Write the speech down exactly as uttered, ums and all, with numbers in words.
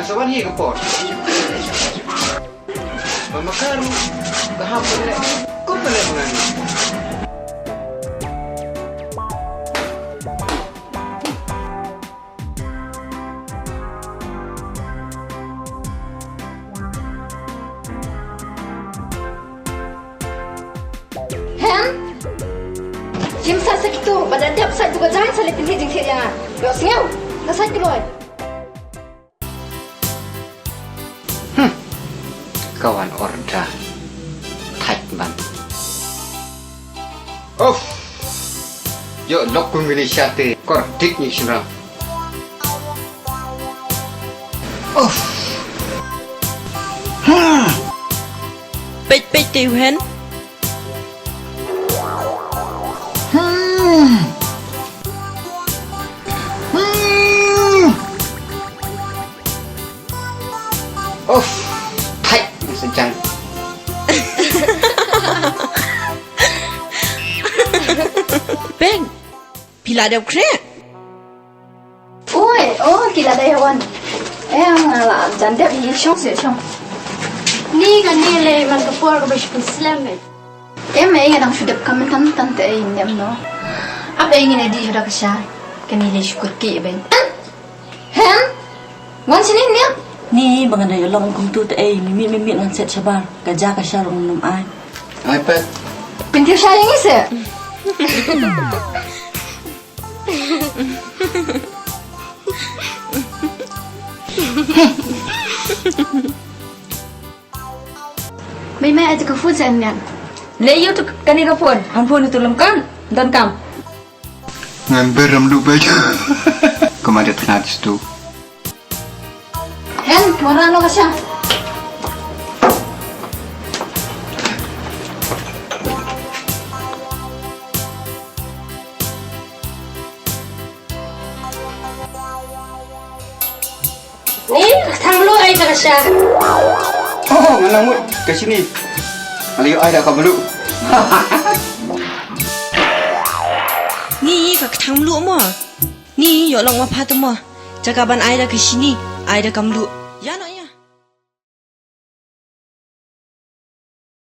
Sa wan hi ka por. Ba ma ka ruh ka hap ban leh kumba leh ma nga. Hen? Jim sa sa kitu, ba da dep sa tu ka jai sa le pynthik jingthik ïa nga. Ïoh sngew, na sa kloi. Hmm. Ka wan order. Thait ban. Of. Ïoh lok kum kine shate. Kor dik ni shynrang. Of. Hmm. Peit peit te u hen. Hmm. Hmm. Uff, thait, sa jan. Peng, phi la dep khreh? Oi, oh, ki la dei wan. Em, nga la jan dep hi shong se shong. Ni kane le man ka por kaba shu pynslem eh. Em, eh, nga dang shu dep ka mynta mynta te eh, em no. Ap eh, ngin ïa dih shuwa ka sha. Kane le shu kut ki eh. Hen? Wan shane niam. Ni ba ngan da ïalong kumtu te ei, mimit mimit ngan set shabar. Ka ja ka sha long nym ai. Ai pet. Pyntiaw sha ïa ngi se. Mei mei, ai te ka phone sa niam. Le ïa tu kane ka phone. Am phone tu lem kan. Don kam. Ngan ber ram du bej. Kemada tengah di situ. Hen, wara lo ka sha. Ni, ka thang lu ai ka sha. Oh, nga nang mut ka shini. Nga la ïoh ai da ka mluh. Ni, ka thang mluh mo. Ni, ïoh long ma pha te mo. Jaka ban ai da ka shini, ai da ka mluh. Ïa no ïa.